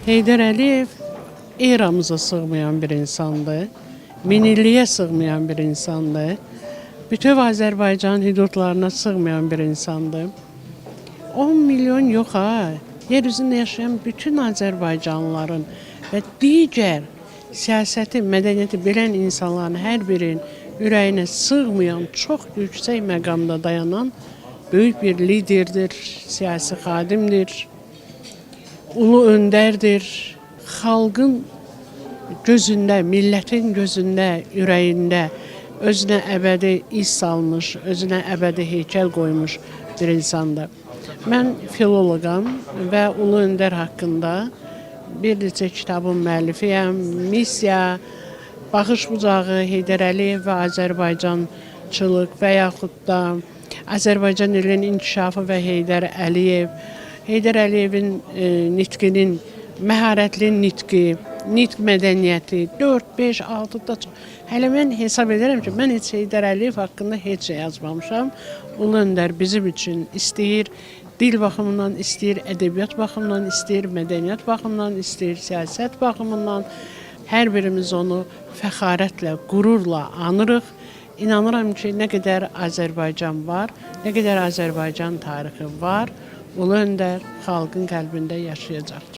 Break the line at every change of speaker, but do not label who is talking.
Heydər Əliyev eramıza sığmayan bir insandır. Minilliyə sığmayan bir insandır. Bütöv Azərbaycan hüdudlarına sığmayan bir insandır. 10 milyon yox ha. Yer üzündə yaşayan bütün Azərbaycanlıların və digər siyasəti, mədəniyyəti bilən insanların hər birinin ürəyinə sığmayan çox yüksək məqamda dayanan böyük bir liderdir, siyasi xadimdir, ulu öndərdir. Xalqın gözündə, millətin gözündə, ürəyində özünə əbədi iz salmış, özünə əbədi heykəl qoymuş bir insandır. Mən filoloqam və Ulu Öndər haqqında bir neçə kitabın müəllifiyəm. Missiya, Baxış Bucağı, Heydər Əliyev və Azərbaycançılıq və yaxud da Azərbaycan dilinin inkişafı və Heydər Əliyev, Heydər Əliyevin nitqinin məharətli nitqi, nitq mədəniyyəti 4, 5, 6-da çox. Hələ mən hesab edirəm ki, mən heç Heydər Əliyev haqqında heç nə yazmamışam. Ulu Öndər bizim üçün istəyir dil baxımından, istəyir ədəbiyyat baxımından, istəyir mədəniyyət baxımından, istəyir siyasət baxımından. Hər birimiz onu fəxarətlə, qürurla anırıq. İnanıram ki, nə qədər Azərbaycan var, nə qədər Azərbaycan tarixi var, Ulu Öndər xalqın qəlbində yaşayacaqdır.